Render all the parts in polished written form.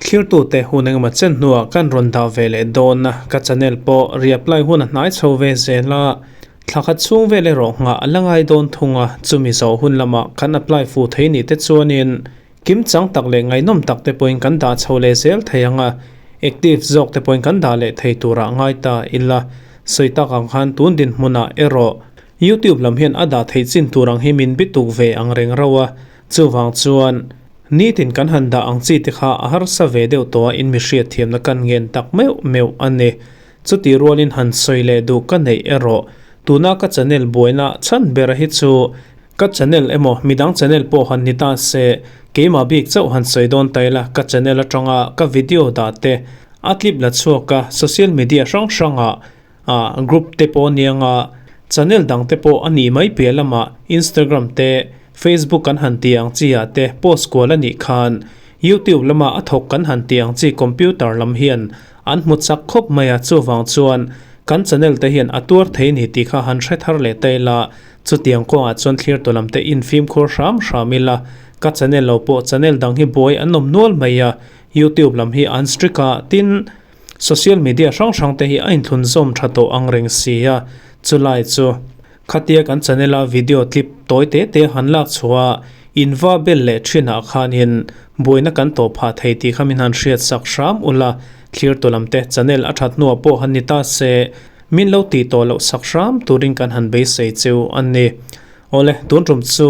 Thlirtute hun engemaw chen hnuah kan rawn dah ve leh dawn a, ka channel pawh reapply hun a hnai chho ve zel a, thla khat chhung vel erawh nghah a la ngai dawn thung a, chumi zawh hun lamah kan apply fuh thei nih te chuanin kim chang tak leh ngaihnawm tak te pawhin kan dah chho leh zel thei ang a, active zawk te pawhin kan dah leh thei turah ngai ta ila, sawi tak ang khan tun dinhmunah erawh YouTube lam hian a dah theih chin tur ang hi min bituk ve ang reng rauh a, Chuvang chuan, nitin kan han dah ang chi te kha a harsa ve deuh tawh a in mi hriatthiamna kan ngen tak meuh meuh a ni. Chuti rualin han sawi leh duh ka neih erawh, tuna ka channel buaina chhan ber hi chu ka channel emaw midang channel pawh han ni ta se, keimah bik chauh han sawi dawn ta ila ka channel atanga ka video dah te a tlip la chhuak a, social media hrang hrangah ah group te pawh ania nga channel dang te pawh a nih mai piah lamah Instagram te Facebook kan han tih ang chi ah te post kual a nih khan YouTube lama a thawk kan han tih ang chi computer lam hian an hmu chak khawp mai a chuvang chuan kan channel te hian a tuar thei ni tih kha han hre thar leh ta ila chutiang kawngah chuan thlir tu lam te infimkhur hram hram ila ka channel lo pawh channel dang hi buai an awm nual mai a YouTube lam hi an strict a tin Social media hrang hrang te hi a inthlun zawm tha tawh ang reng si a, chulai chu khatia kan channel a video clip tawi te te han lak chhuah a inva bel leh thin ah khanin buaina kan tawh phah thei tih kha min han hriat sak hram ula, thlir tu lam te channel a that hnuah pawh han ni ta se min lo tih tawh loh sak hram turin kan han beisei cheu a ni. Awle, tun tum chu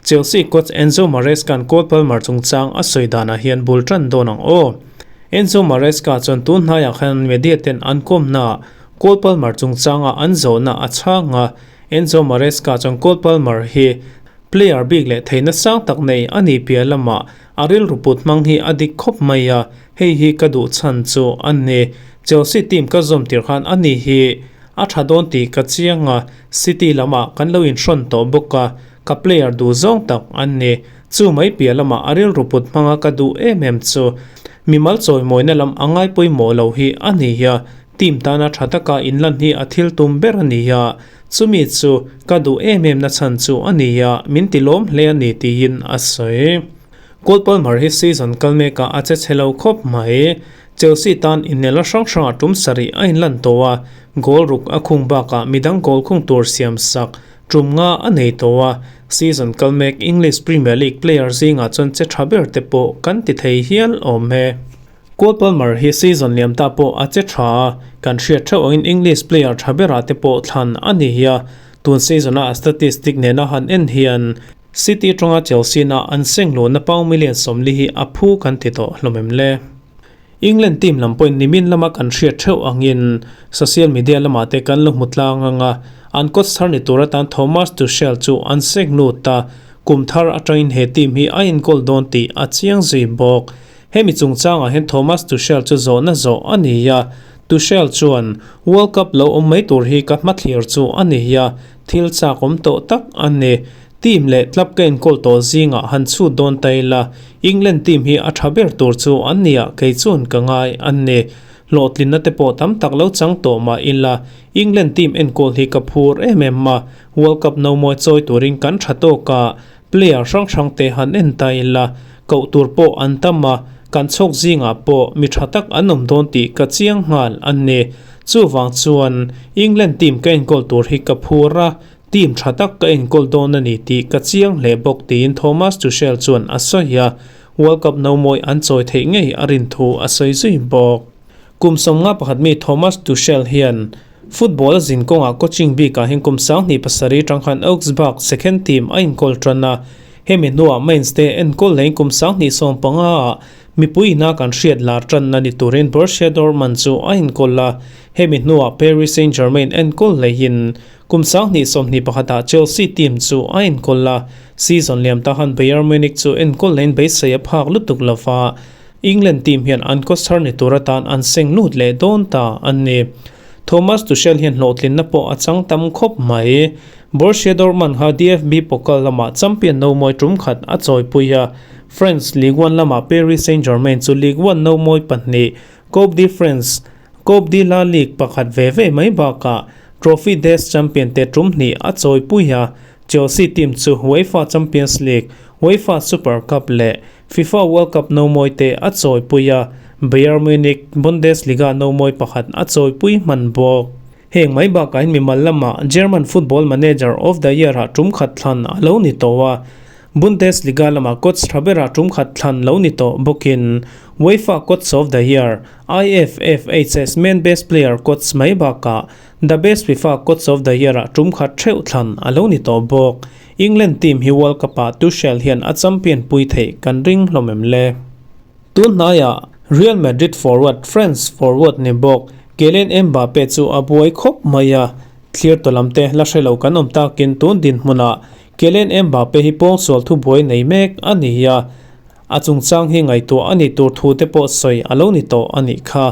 Chelsea coach Enzo Maresca-a'n Cole Palmer chungchang a sawi danah hian bul tan dawn ang aw. Enzo Maresca chuan tun hnaiah khan media ten an kawmnaah Cole Palmer chungchanga an zawhna a chhang a, Enzo Maresca chuan Cole Palmer hi player bik leh theihna sang tak nei a nih piah lamah a rilru put hmang hi a dik khawp mai a, hei hi ka duh chhan chu a ni. Chelsea team ka zawm tir khan a ni hi A tha dawn tih ka chiang a, City lamah kan lo inhrawn tawh bawk a, ka player duh zawng tak an ni. Chu mai piah lamah a rilru put hmanga ka duh em em chu mimal chawimawina lam a ngai pawimawh lo hi a ni a, team tana tha taka inlan hi a thil tum ber a ni a, chumi chu ka duh em em na chhan chu a ni a, min ti lawm hle a ni tiin a sawi. Cole Palmer hi season kal mekah a che chhe lo khawp mai. Chelsea tan inelna hrang hrangah tum sarih a inlan tawh a, goal ruk a khung bakah midang goal khung tur siam sak tum nga a nei tawh a, season kal mek English Premier League player zingah chuan che tha ber te pawh kan ti thei hial awm e. Cole Palmer hi season liam ta pawh a che tha a, kan hriat theuh angin English player tha berah te pawh thlan a ni hi a, tun season a a statistic nena han en hian City atanga Chelsea na an seng luhna pound million 40 hi a phu kan ti tawh hlawm em le? England team lam pawhin nimin lama kan hriat theuh angin social media lamah te kan lo hmu tlang ang a, an coach thar ni tur atan Thomas Tuchel chu an seng lut a, kum thar atangin he team hi a enkawl dawn tih a chiang zui bawk. Hemi chungchangah hian Thomas Tuchel chu zawhna zawh a ni a, Tuchel chuan, World Cup lo awm mai tur hi ka hmathlir chu a ni a, thil chak awm tawh tak a ni. Team leh club ka enkawl tawh zingah han chhut dawn ta ila, England team hi a tha ber tur chu an nia kei chuan ka ngai a ni. Hlawhtlinna te pawh tam tak lo chang tawh mah ila, England team enkawl hi ka phur em em a, World Cup no mawi chawi turin kan tha tawk a, player hrang hrang te han en ta ila, koh tur pawh an tam a, kan chhawk zingah pawh mi tha tak an awm dawn tih ka chiang nghal a ni. Chuvang chuan England team ka enkawl tur hi ka phur a, Team tha tak ka enkawl dawn a ni tih ka chiang hle bawk tiin Thomas Tuchel chuan a sawi a, World Cup no mawi an chawi theih ngei a rin thu a sawi zui bawk. Kum 51 mi Thomas Tuchel hian football a zin kawngah coaching bikah hian kum 2007 tang khan Augsburg second team a enkawl tan a, hemi hnuah Mainz te enkawl lehin kum 2015 ah mipui ina kan hriat lar tanna ni turin Borussia Dortmund chu a enkawl a, hemi hnuah Paris Saint-Germain enkawl lehin Kum 2021 ah Chelsea team chu a enkawl a, season liam ta khan Bayern Munich chu enkawl lehin beisei a phak lutuk lova, England team hian an coach thar ni tur atan an seng lut leh dawn ta a ni. Thomas Tuchel hian hlawhtlinna pawh a chang tam khawp mai. Borussia Dortmund kha DFB Pokal lamah champion no mawi tum khat a chawipui a, France Ligue 1 lamah Paris Saint-Germain chu Ligue 1 no mawi pahnih, Coupe de France, Coupe de la Ligue pakhat ve ve mai bakah Trophy des Champions te tum hnih a chawipui a, Chelsea team chu UEFA Champions League, UEFA Super Cup leh FIFA World Cup nomawi te a chawipui a, Bayern Munich Bundesliga nomawi pakhat a chawipui hman bawk. Heng mai bakah hian mimal lamah German Football Manager of the Year-ah tum khat thlan a lo ni tawh a, Bundesliga lamah coach tha berah tum khat thlan lo ni tawh bawkin UEFA Coach of the Year, IFFHS Men Best Player coach mai bakah The Best FIFA Coach of the Year-ah tum khat theuh thlan a lo ni tawh bawk. England team hi World Cup-ah Tuchel hian a champion pui theih kan ring hlawm em le? Tun hnaiah Real Madrid forward France forward ni bawk Kylian Mbappe chu a buai khawp mai a, thlir tawh lam te la hre lo kan awm takin tun dinhmunah Kylian Mbappe hi pawngsual thubuai nei mek a ni a, a chungchang hi ngaihtuah a ni tur thu te pawh sawi a lo ni tawh a nih kha.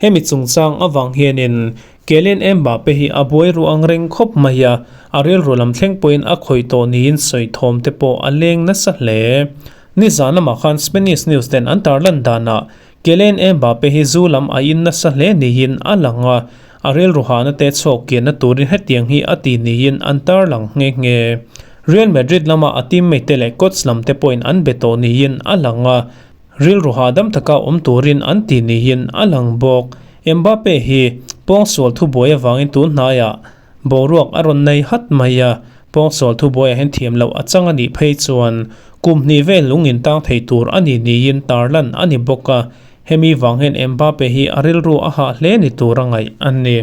Hemi chungchang avang hianin Kylian Mbappe hi a buai ru ang reng khawp mai a, a rilru lam thleng pawhin a khawih tawh niin sawi thawm te pawh a leng nasa hle. Nizan lamah khan Spanish news ten an tarlan danah Kylian Mbappe hi zu lam a in nasa hle niin a lang a, a rilru hahna te chhawk kianna turin hetiang hi a ti niin an tarlang nghe nghe. Real Madrid lama a teammate te leh coach lam te pawhin an be tawh niin a lang a, rilru hahdam taka awm turin an ti niin a lang bawk. Mbappe hi pawngsual thubuai avangin tun hnaiah Boruak a rawn nei hat mai a, pawngsual thubuaiah hian thiam loh a chang a nih phei chuan kum hnih vel lung in tang thei tur a ni niin tarlan a ni bawk a, hemi vang hian Mbappe hi a rilru a hah hle ni tur a ngaih a ni.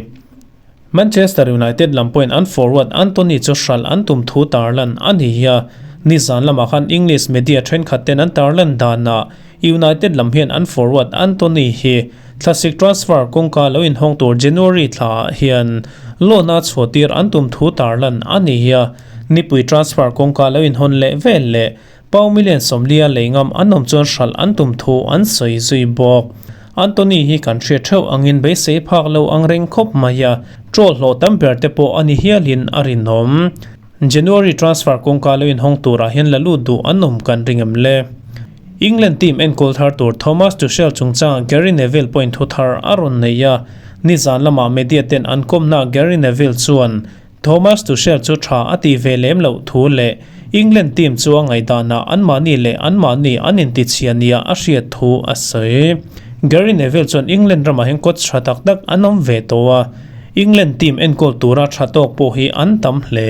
Manchester United lam pawhin an forward Antony chu hralh an tum thu tarlan a ni a, nizan lamah khan English media thenkhat ten an tarlan danah United lam hian an forward Antony hi thlasik transfer kawngka lo inhawng tur January thlaah hian loan a chhuahtir an tum thu tarlan a ni a, nipui transfer kawngka lo inhawn leh vel leh pau million 40 lei ngam an awm chuan hralh an tum thu an sawi zui bawk. Antony hi kan hriat theuh angin beisei phak lo ang reng khawp mai a, troll hlawh tam ber te pawh a ni hialin a rinawm. January transfer kawngka lo inhawng turah hian la lut duh an awm kan ring em le? England team enkawl thar tur Thomas Tuchel chungchangah Gary Neville pawhin thu thar a rawn nei a, nizan lamah media ten an kawmnaah Gary Neville chuan Thomas Tuchel chu tha a ti ve lem loh thu leh England team chu a ngaihdanah anmahni leh anmahni an intichhia nia a hriat thu a sawi. Gary Neville chuan England ramah hian coach tha tak tak an awm ve tawh a, England team enkawl tura tha tawk pawh hi an tam hle.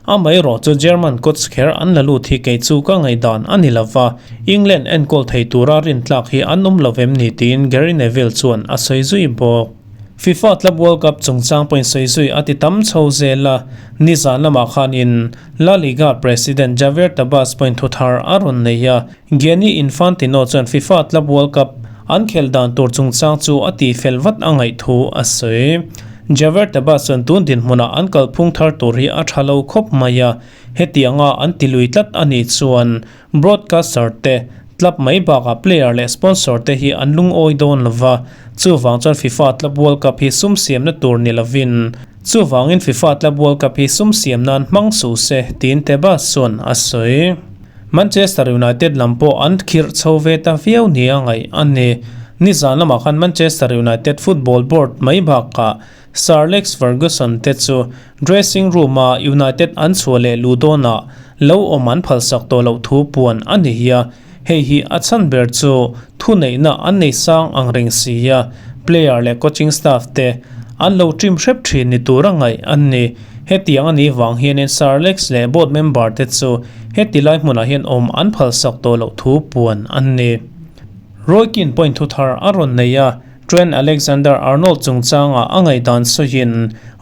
Amaherawh chu German coach kher an la lut hi kei chu ka ngaihdan a ni lova, England enkawl thei tura rintlak hi an awm lo vem ni tiin Gary Neville chuan a sawi zui bawk. FIFA Club World Cup chungchang pawhin sawi zui a ti tam chho zel a, nizan lamah khanin La Liga president Javier Tebas pawhin thu thar a rawn nei a, Gianni Infantino chuan FIFA Club World Cup an khelh dan tur chungchang chu a tihfel vat a ngaih thu a sawi. Javier Tebas chuan tun dinhmunah an kalphung thar tur hi a tha lo khawp mai a, hetianga an ti lui tlat a nih chuan broadcaster te, club mai bakah player leh sponsor te hi an lungawi dawn lo va, chuvang chuan FIFA Club World Cup hi sum siamna tur ni lovin chuvangin FIFA Club World Cup hi sum siam nan hmang suh se tiin Tebas chuan a sawi. Manchester United lam pawh an khirh chho ve ta viau nia ngaih a ni. Nizan lamah khan Manchester United football board mai bakah Sir Alex Ferguson te chu dressing room-a United an chhuah leh luh dawnah lo awm an phalsak tawh loh thu puan a ni hi a. Hei hi a chhan ber chu thuneihna an nei sang ang reng si a, player leh coaching staff te an lo trim hrep thin ni tura ngaih a ni. Hetiang a nih vang hianin Sir Alex leh board member te chu heti lai hmunah hian awm an phalsak tawh loh thu puan an ni. Roy Keane point thu thar a rawn nei a, Trent Alexander-Arnold chungchangah a ngaihdan sawiin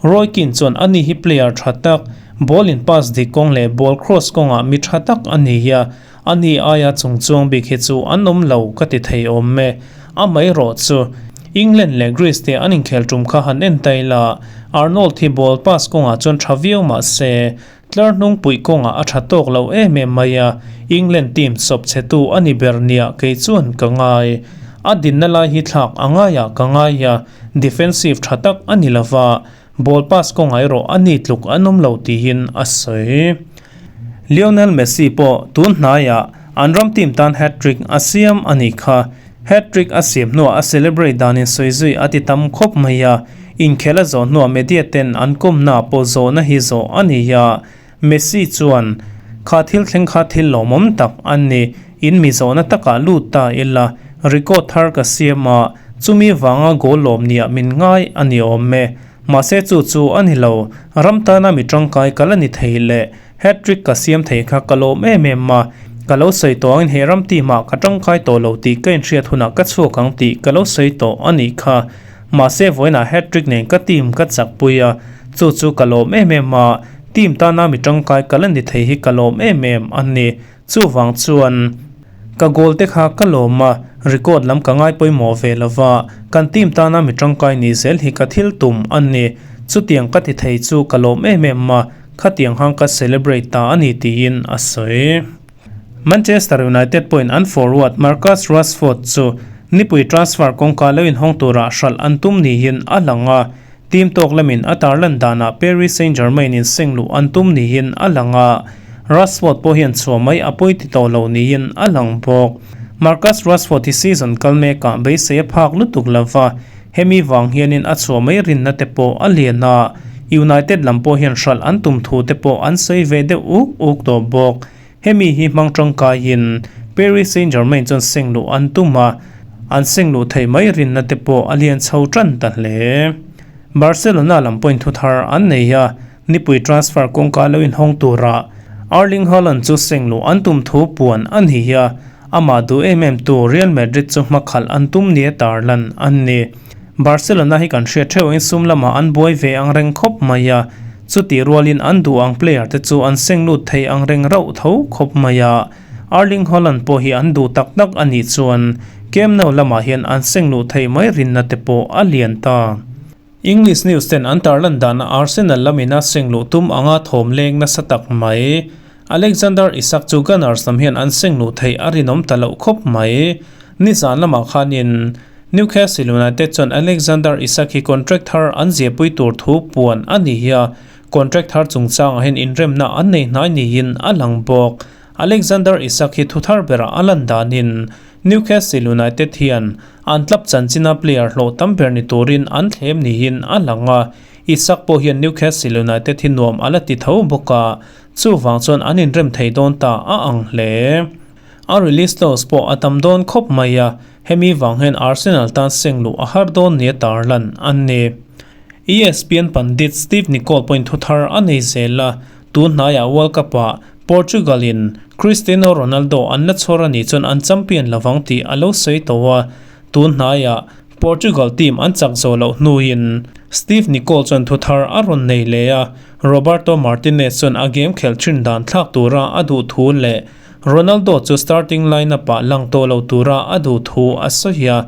Roy Keane chuan ani hi player tha tak, ball in pass dik kawng leh ball cross kawngah mi tha tak a ni a, ani aia chungchuang bik hi chu an awm lo ka ti thei awm e. Amaherawh chu England leh Greece te an inkhel tum kha han en ta ila, Arnold hi ball pass kawngah chuan tha viau mah se, tlar hnung puih kawngah a tha tawk lo em em mai a, England team sawp chhetu a ni ber nia kei chuan ka ngai. A dinna lai hi thlak a ngaiah ka ngai a, defensive tha tak a ni lova, ball pass kawngah erawh a ni tluk an awm lo tiin a sawi. Lionel Messi pawh tun hnaiah an ram team tan hat-trick a siam a nih kha. Hat-trick a siam hnuah a celebrate danin sawi zui a ti tam khawp mai a, inkhel a zawh hnuah media ten an kawmna pawh zawhna hi zawh a ni a. Messi chuan, Kha thil thleng kha thil lawmawm tak a ni. In mi zawhna takah lut ta ila, record thar ka siam a, chumi vanga goal lawm niah min ngai a ni awm e. Mahse chu chu a ni lo, ram tana mi tangkai ka la ni thei leh hat-trick ka siam thei kha ka lawm em em a, ka lo sawi tawh angin he ram team ah ka tangkai tawh lo tih ka inhriat hunah ka chhuak ang tih ka lo sawi tawh a nih kha. Mahse vawiinah hat-trick nen ka team ka chakpui a, chu chu ka lawm em em a, team tana mi tangkai ka la ni thei hi ka lawm em em a ni. Chuvang chuan ka goal te kha ka lawm a, record lam ka ngai pawimawh ve lo va, kan team tana mi tangkai ni zel hi ka thil tum a ni. Chutiang ka ti thei chu ka lawm em em a, khatiang hang ka celebrate ta a ni tiin a sawi. Manchester United pawhin an forward Marcus Rashford chu nipui transfer kawngka lo inhawng tura hralh an tum niin a lang a, Team tawk lamin a tarlan danah Paris Saint-Germain in seng luh an tum niin a lang a, Rashford pawh hian chhuah mai a pawi ti tawh lo niin a lang bawk. Marcus Rashford hi season kal mekah beisei a phak lutuk lo va, hemi vang hianin a chhuah mai rinna te pawh a lian a, United lam pawh hian hralh an tum thu te pawh an sawi ve deuh uk uk tawh bawk. Hemi hi hmang tangkaiin Paris Saint-Germain chuan seng luh an tum a, an seng luh theih mai rinna te pawh a lian chho tan ta hle. Barcelona lam pawhin thu thar an nei a, nipui transfer kawngka lo inhawng tura Erling Haaland chu seng luh an tum thu puan a ni a, amah duh em em tu Real Madrid chu hmakhalh an tum nia tarlan an ni. Barcelona hi kan hriat theuh angin sum lamah an buai ve ang reng khawp mai a, chutih rualin an duh ang player te chu an seng lut thei ang reng rauh tho khawp mai a. Erling Haaland pawh hi an duh tak tak a nih chuan Camp Nou lamah hian an seng luh theih mai rinna te pawh a lian ta. English news ten an tarlan dana Arsenal lamina seng luh tum anga thawm leng nasa tak mai. Alexander Isak chu Gunners lam hian an seng luh theih a rinawm ta loh khawp mai. Nizan lamah khanin Newcastle United chuan Alexander Isak hi contract thar an ziahpui tur thu puan a ni a, contract thar chungchangah hian inremna an nei hnai niin a lang bawk. Alexander Isak hi thu thar berah a lan danin Newcastle United hian an club chanchina player hlawh tam ber ni turin an thlem niin a lang a, Isak pawh hian Newcastle United hi nuam a la ti tho bawk a, chuvang chuan an inrem thei dawn ta a ang hle. A release clause pawh a tam dawn khawp mai a, hemi vang hian Arsenal tan seng luh a har dawn nia tarlan an ni. ESPN pandit Steve Nicol pawhin thu thar a nei zel a, tun hnaiah World Cup-ah Portugal-in Cristiano Ronaldo an la chhawr a nih chuan an champion lovang tih a lo sawi tawh a, tun hnaiah Portugal team an chak zawh loh hnuin Steve Nicol chuan thu thar a rawn nei leh a, Roberto Martinez chuan a game khelh thin dan thlak tura a duh thu leh Ronaldo chu starting line-up-ah lang tawh lo tura a duh thu a sawi a,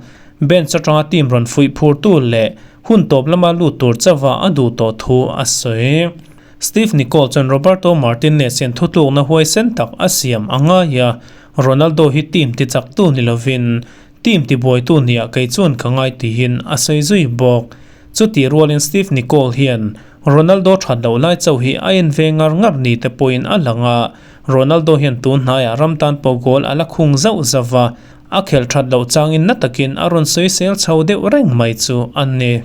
bench atanga team rawn fuih phurtu leh hun tawp lama lut tur chauha a duh tawh thu a sawi. Steve Nicol chuan Roberto Martinez hian thutlukna huaisen tak a siam a ngai a, Ronaldo hi team tichaktu ni lovin team tibuaitu nia kei chuan ka ngai tiin a sawi zui bawk. Chutih rualin Steve Nicol hian Ronaldo that loh lai chauh hi a en ve ngar ngar ni te pawhin a lang a, Ronaldo hian tun hnaiah ram tan pawh goal a la khung zauh zauh va, a khelh that loh changin na takin a rawn sawisel chho deuh reng mai chu a ni.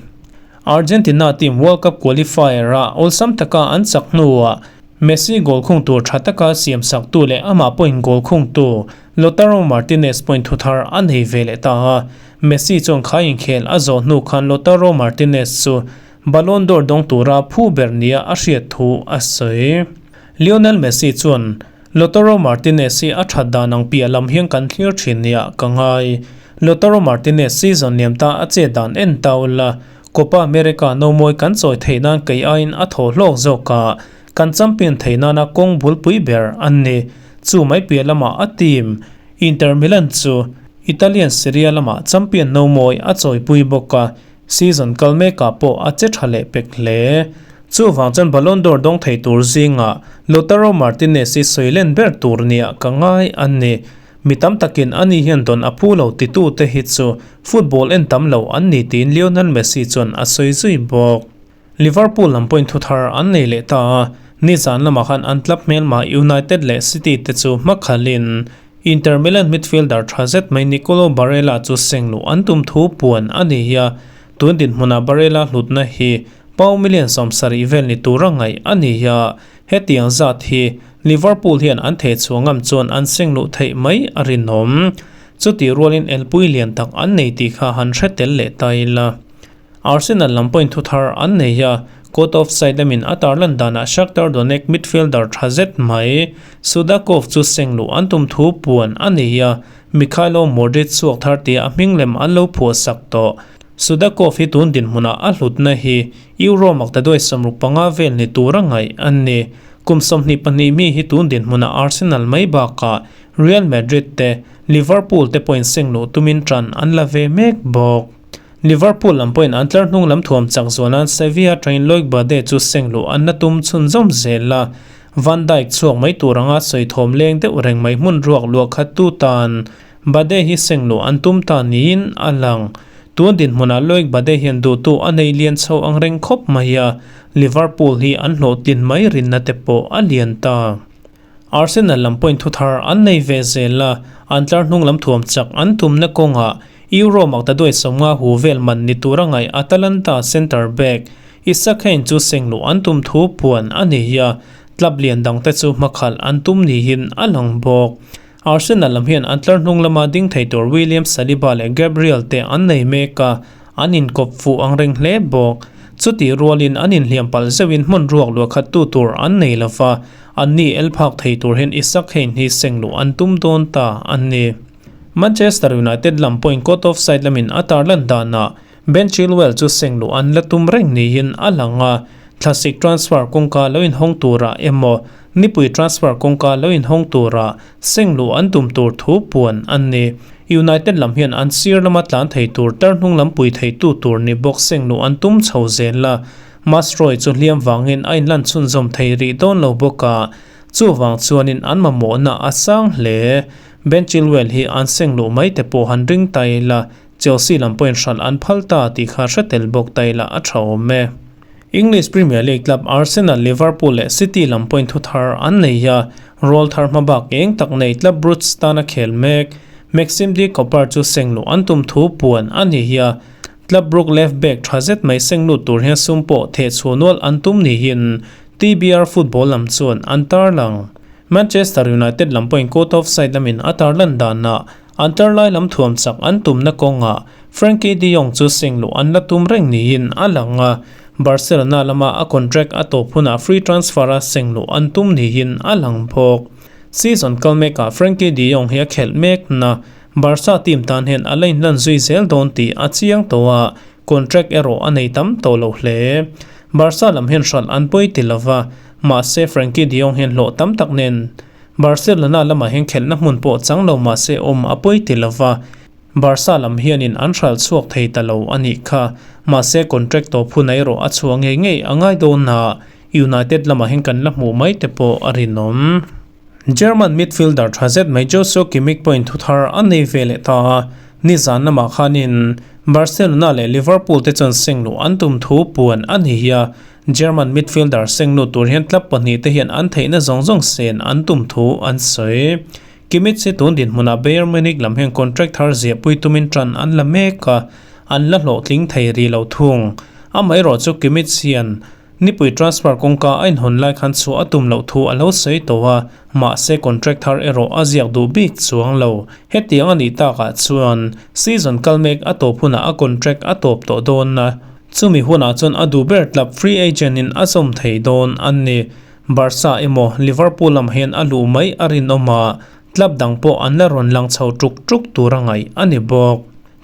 Argentina team World Cup qualifier-a awlsam taka an chak hnuah Messi goal khung tur tha taka siam saktu leh amah pawhin goal khungtu Lautaro Martinez pawhin thu thar a nei ve leh ta a, Messi chuan khai inkhel a zawh hnu khan Lautaro Martinez chu Ballon d'Or dawng tura phu ber nia a hriat thu a sawi. Lionel Messi chuan, Lautaro Martinez hi a that dan ang piah lam hian kan thlir thin nia ka ngai. Lautaro Martinez season liam ta a chet dan en ta ula, Copa America nomawi kan chawi theih nan kei aiin a thaw hlawk zawk a, kan champion theih nana kawng bulpui ber an ni. Chu mai piah lamah a team, Inter Milan chu Italian Serie A lamah champion nomawi a chawipui bawk a, Season kal mekah pawh a che tha leh pek hle. Chuvang chuan Ballon d'Or dawng thei tur zingah Lautaro Martinez hi sawi len ber tur nia ka ngai a ni. Mi tam takin ani hian dawn a phu lo titute hi chu football en tam lo an ni tiin Lionel Messi chuan a sawi zui bawk. Liverpool lam pawhin thu thar an nei leh ta a, nizan lamah khan an club hmelma United leh City te chu hmakhalin Inter Milan midfielder tha zet mai Nicolo Barella chu seng luh an tum thu puan a ni a, tun dinhmunah Barella hlutna hi pau million 70 vel ni tura ngaih a ni a, hetiang zat hi Liverpool hian an theh chhuah ngam chuan an seng luh theih mai a rinawm. Chutih rualin elpui lian tak an nei tih kha han hre tel leh ta ila. Arsenal lam pawhin thu thar an nei a, caught offside lamin a tarlan danah Shakhtar Donetsk midfielder tha zet mai Sudakov chu seng luh an tum thu puan a nei a, Mykhailo Mudryk chhuak thar tia a hming lem an lo phuah sak tawh. Sudakov hi tun dinhmunah a hlutna hi Euro maktaduai 65 vel ni tura ngaih a ni. Kum 22 mi hi tun dinhmunah Arsenal mai bakah Real Madrid te, Liverpool te pawhin seng luh tumin tan an la ve mek bawk. Liverpool lam pawhin an tlar hnung lam thuam chak zual nan Sevilla atangin Loic Bade chu seng luh an la tum chhunzawm zel a, Van Dijk chhuak mai tur anga sawi thawm leng deuh reng mai hmun ruak luah khat tu tan Bade hi seng luh an tum ta niin a lang. Tun dinhmunah Loic Bade hian duhtu a nei lian chho ang reng khawp mai a, Liverpool hi an hlawhtlin mai rinna te pawh a lian ta. Arsenal lam pawhin thu thar an nei ve zel a, an tlar hnung lam thuam chak an tumna kawngah Euro maktaduai 50 hu vel man ni tura ngaih Atalanta centre back Isak Hein chu seng luh an tum thu puan a ni a, club lian dangte chu hmakhalh an tum niin a lang bawk. Arsenal lam hian an tlar hnung lama ding thei tur William Saliba leh Gabriel te an nei mek a, an inkawp fuh ang reng hle bawk. Chutih rualin an inhliam palh zeuhin hmun ruak luah khat tu tur an nei lo va, anni el phak thei tur hian Isak Hein hi seng luh an tum dawn ta a ni. Manchester United lam pawhin caught offside lamin a tarlan danah Ben Chilwell chu seng luh an la tum reng niin a lang a, thlasik transfer kawngka lo inhawng turah emaw nipui transfer kawngka lo inhawng turah seng luh an tum tur thu puan an ni. United lam hian an sir lama tlan thei tur tar hnung lam pui theitu tur ni bawk seng luh an tum chho zel a, Mastroy chu hliam vangin a inlan chhunzawm thei rih dawn lo bawk a, chuvang chuanin an mamawhna a sang hle. Ben Chilwell hi an seng luh mai te pawh han ring ta ila, Chelsea lam pawhin hralh an phal ta tih kha hre tel bawk ta ila a tha awm e. English Premier League club Arsenal, Liverpool leh City lam pawhin thu thar an nei a, rawl thar hma bak eng tak nei club Brugge tana khel mek Maxim De Copper chu seng luh an tum thu puan a ni hi a, Club Brugge left back tha zet mai seng lut tur hian sum pawh theh chhuah nual an tum niin TBR Football lam chuan an tarlang. Manchester United lam pawhin caught offside lamin a tarlan danah An tar lai lam thuam chak an tumna kawngah Frenkie de Jong chu seng luh an la tum reng niin a lang a, Barcelona lama a contract a tawp hunah free transfer a seng luh an tum niin a lang bawk. Season kal mekah Frenkie de Jong hi a khelh mek na Barca team tan hian a la inlan zui zel dawn tih a chiang tawh a, contract erawh a nei tam tawh lo hle. Barca lam hian hralh an pawi ti lova, mahse Frenkie de Jong hian hlawh tam tak nen Barcelona lamah hian khelhna hmun pawh chang lo mah se awm a pawi ti lova, Barca lam hianin an hral chhuak thei ta lo a nih kha. Mahse contract tawp hun erawh a chhuah ngei ngei a ngai dawn a, United lamah hian kan la hmuh mai te pawh a rinawm. German midfielder tha zet mai Joshua Kimmich pawhin thu thar a nei ve leh ta a, nizan lamah khanin Barcelona leh Liverpool te chuan seng luh an tum thu puan a ni hi a, German midfielder seng lut tur hian club pahnih te hian an theihna zawng zawng sen an tum thu an sawi. Kimmich hi tun dinhmunah Bayern Munich lam hian contract thar ziahpui tumin tan an la mek a, an la hlawhtling thei rih lo thung. Amaherawh chu Kimmich hian nipui transfer kawngka a inhawn lai khan chhuah a tum loh thu a lo sawi tawh a, mahse contract thar erawh a ziak duh bik chuang lo. Hetiang a nih takah chuan season kal mek a tawp hunah a contract a tawp tawh dawn a, Chumi hunah chuan a duh ber club free agent in a zawm thei dawn a ni. Barca emaw Liverpool lam hian a luh mai a rinawm a, club dang pawh an la rawn lang chho ṭuk ṭuk tur a ngaih a ni bawk.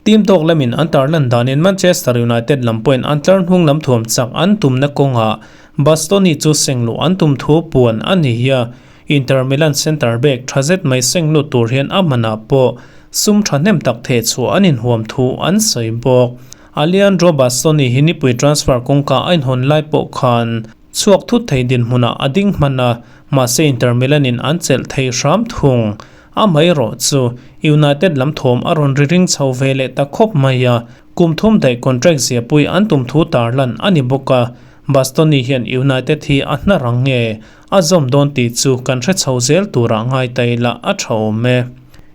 Team tawk lamin an tarlan danin Manchester United lam pawhin an tlar hnung lam thuam chak an tumna kawngah Bastoni chu seng luh an tum thu puan a ni hi a, Inter Milan centre back tha zet mai seng lut tur hian a manah pawh sum thahnem tak theh chhuah an inhuam thu an sawi bawk. Alejandro Bastoni hi nipui transfer kawngka a inhawn lai pawh khan chhuak thut thei dinhmunah a ding hman a, mahse Inter Milan in an chelh thei hram thung. Amaherawh chu United lam thawm a rawn ri ring chho ve leh ta khawp mai a, kum thum daih contract ziahpui an tum thu tarlan a ni bawk a, Bastoni hian United hi a hna rang nge a zawm dawn tih chu kan hre chho zel turah ngai ta ila a tha awm e.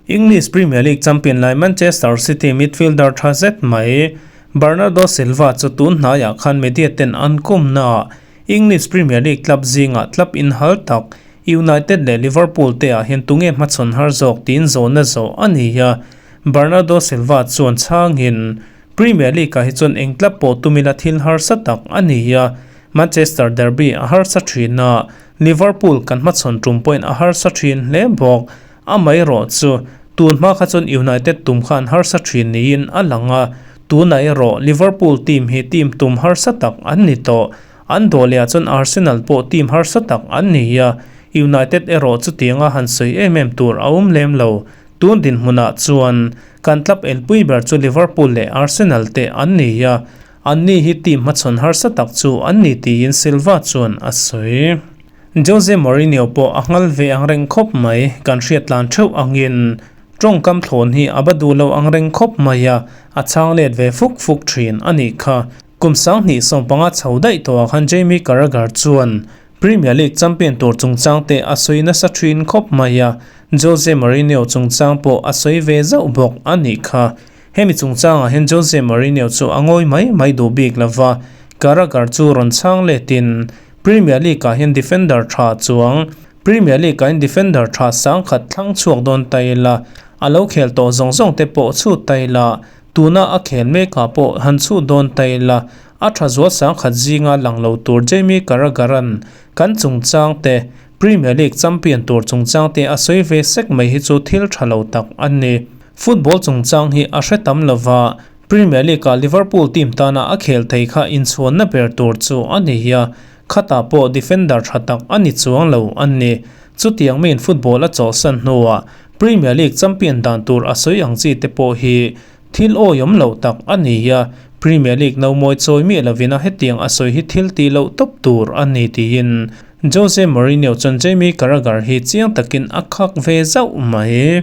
English Premier League champion lai Manchester City midfielder tha zet mai Bernardo Silva chu tun hnaiah khan media ten an kumnaah English Premier League club zingah club inhal tak United leh Liverpool te ah hian tunge hmachhawn har zawk tiin zawhna zawh a ni a, Bernardo Silva chuan chhangin, Premier League ah hi chuan eng tlap pawh tum ila thil harsa tak a ni a, Manchester derby a harsa thin a, Liverpool kan hmachhawn tum pawhin a harsa thin hle bawk. Amaherawh chu, tun hma kha chuan United tum khan harsa thin niin a lang a, tunah erawh Liverpool team hi team tum harsa tak an ni tawh. An dawh lehah chuan Arsenal pawh team harsa tak an ni a, United erawh chutianga han sawi em em tur a awm lem lo. Tun dinhmunah chuan kan club elpui ber chu Liverpool leh Arsenal te an ni a, anni hi team hmachhawn harsa tak chu an ni tiin Silva chuan a sawi. Jose Mourinho pawh a nghal ve ang reng khawp mai, kan hriat tlan theuh angin tawngkam thlawn hi a va duh lo ang reng khawp mai a, a chhang let ve fuk fuk thin a nih kha. Kum 2015 chho daih tawhah khan Jamie Carragher chuan Premier League champion tur chungchang te a sawi nasa thin khawp mai a, Jose Mourinho chungchang pawh a sawi ve zauh bawk a nih kha. Hemi chungchangah hian Jose Mourinho chu a ngawi mai mai duh bik lova, Carragher chu rawn chhang letin Premier League-ah hian defender tha chuang Premier League-ah hian defender tha sangkhat thlang chhuak dawn ta ila, a lo khel tawh zawng zawng te pawh chhut ta ila, Tuna a khel mekah pawh han chhut dawn ta ila, a tha zual sangkhat zinga lang lo tur Jamie Carragher-a'n kan chungchang te, Premier League champion tur chungchang te a sawi ve sek mai hi chu thil tha lo tak a ni. Football chungchang hi a hre tam lova, Premier League-ah Liverpool team tana a khel thei kha inchhuanna ber tur chu a ni a, khatah pawh defender tha tak a ni chuang lo a ni. Chutiang miin football a chawlhsan hnuah Premier League champion dan tur a sawi ang chi te pawh hi thil awihawm loh tak a ni a, Premier League no mawi chawi miah lovin a hetiang a sawi hi thil tih loh tawp tur a ni tiin Jose Mourinho chuan Jamie Carragher hi chiang takin a khak ve zauh mai.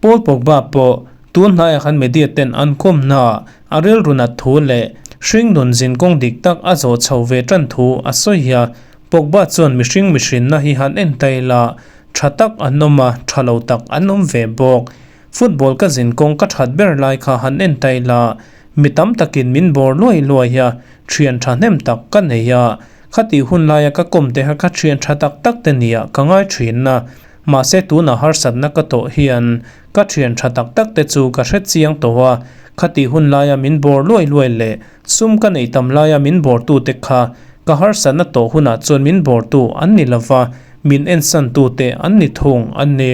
Paul Pogba pawh tun hnaiah khan media ten an kawmna a rilru nat thu leh hringnun zinkawng dik tak a zawh chho ve tan thu a sawi a, Pogba chuan mihring mihrinna hi han en ta ila Tha tak an awm a, tha lo tak an awm ve bawk. Football ka zin kawng ka that ber lai kha han en ta ila, mi tam takin min bawr luai luai a, thian tha hnem tak ka nei a. Khatih hun laia ka kawm te kha ka thian tha tak tak te nia ka ngai thin a. Mahse tunah harsatna ka tawh hian ka thian tha tak tak te chu ka hre chiang tawh a. Khatih hun laia min bawr luai luai leh sum ka neih tam laia min bawrtu te kha ka harsatna tawh hunah chuan min bawrtu an ni lova. Min ensan tute an ni thung an ni.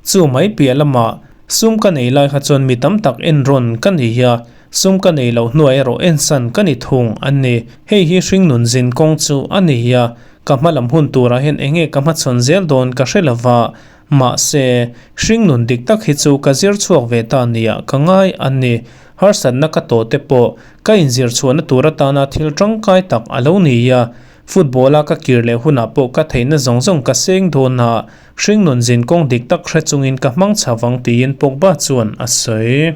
Chu mai piah lamah sum ka nei lai kha chuan mi tam tak en rawn ka ni a, sum ka nei loh hnuah erawh ensan ka ni thung an ni. Hei hi hringnun zin kawng chu a ni a, ka hma lam hun turah hian eng nge ka hmachhawn zel dawn ka hre lova, mahse, hringnun dik tak hi chu ka zir chhuak ve ta nia ka ngai an ni. Harsatna ka tawh te pawh ka inzir chhuahna tur atana thil tangkai tak a lo ni a, Football-a ka kir leh hunah pawh ka theihna zawng zawng ka seng dawn a, hringnun zin kawng dik tak hre chungin ka hmang chho vang tiin Pogba chuan a sawi.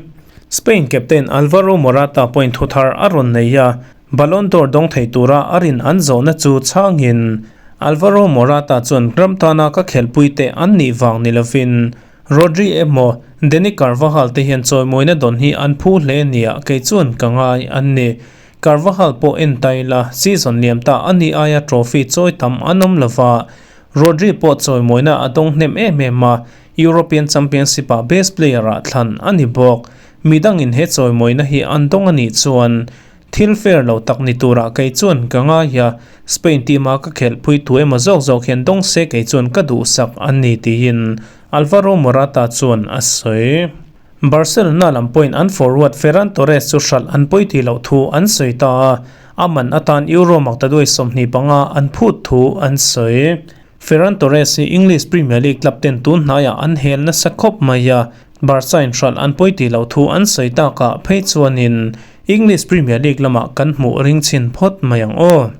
Spain captain Alvaro Morata pawhin thu thar a rawn nei a, Ballon d'Or dawng thei tura a rin an zawhna chu chhangin Alvaro Morata chuan ram tana ka khelhpuite an nih vang ni lovin Rodri emaw Dani Carvajal te hian chawimawina dawn hi an phu hle nia kei chuan ka ngai an ni. Carvajal pawh en ta ila, season liam ta a ni aia trophy chawi tam an awm lova, Rodri pawh chawimawina a dawng hnem em em a, European Championship-ah best player-ah thlan a ni bawk. Midangin he chawimawina hi an dawng a nih chuan thil fair lo tak ni turah kei chuan ka ngai a, Spain team-a ka khelhpui tu emaw zawk zawk hian dawng se kei chuan ka duhsak a ni tiin Alvaro Morata chuan a sawi. Barcelona lam pawhin an forward Ferran Torres chu hralh an pawi tih loh thu an sawi ta a, a man atan Euro maktaduai 25 an phut thu an sawi. Ferran Torres hi English Premier League club ten tun hnaiah an hel nasa khawp mai a, Barca in hralh an pawi tih loh thu an sawi takah phei chuanin English Premier League lamah kan hmuh ring chhin phawt mai ang aw.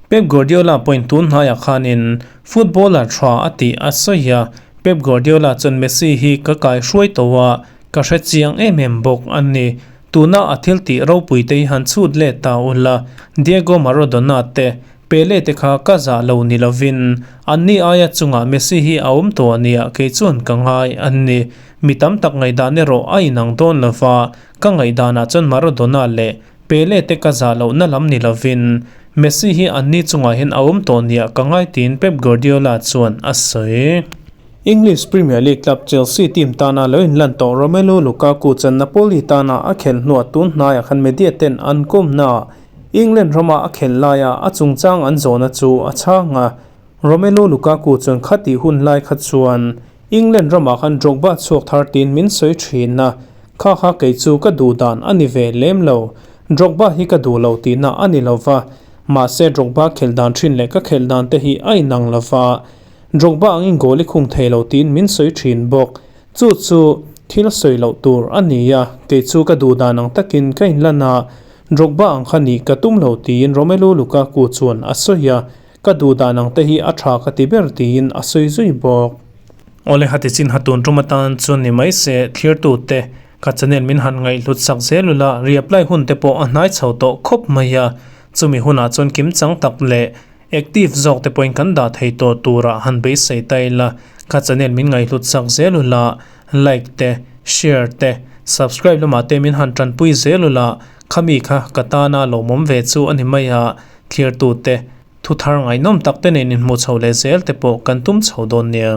Pep Guardiola pawhin tun hnaiah khanin footballer tha a tih a sawi a, Pep Guardiola chuan Messi hi ka kai hruai tawh a, ka hre chiang em em bawk a ni. Tuna a thil tih ropui te hi han chhut let ta ula, Diego Maradona te, Pele te kha ka zah lo ni lovin, anni aia chungah Messi hi a awm tawh a nia kei chuan ka ngai a ni. Mi tam tak ngaihdan erawh a inang dawn lova, ka ngaihdanah chuan Maradona leh Pele te ka zah lohna lam ni lovin, Messi hi anni chungah hian a awm tawh nia ka ngai tiin Pep Guardiola chuan a sawi. English Premier League club Chelsea team tana lo inlan tawh Romelu Lukaku chuan Napoli tana a khelh hnuah tun hnaiah khan media ten an kawmnaah England rama a khelh laia a chungchang an zawhna chu a chhang a. Romelu Lukaku chuan khatih hun lai kha chuan England ramah khan Drogba chhuak thar tiin min sawi thin a, kha kha kei chu ka duh dan a ni ve lem lo. Drogba hi ka duh lo tihna a ni lo va, mahse Drogba khelh dan thin leh ka khelh dan te hi a inang lo va, Drogba angin goal i khung thei lo tiin min sawi thin bawk. Chu chu thil sawi loh tur a ni a, kei chu ka duh dan ang takin ka inlan a, Drogba ang kha nih ka tum lo tiin Romelu Lukaku chuan a sawi a, Ka duh dan ang te hi a tha ka ti ber tiin a sawi zui bawk. Awle hati chin ha tun tum atan chuan ni mai se thlirtu te ka channel min han ngaihhlut sak zel ula reapply hun te pawh a hnai chho tawh khawp mai a, chumi hunah chuan kim chang tak leh active zawk te pawhin kan dah thei tawh turah han beisei ta ila ka channel min ngaihhlut sak zel ula like te share te subscribe lamah te min han tanpui zel ula khami kha ka tana lawmawm ve chu a ni mai a. Thlirtute, thu thar ngaihnawm tak te nen inhmuh chho leh zel te pawh kan tum chho dawn nia.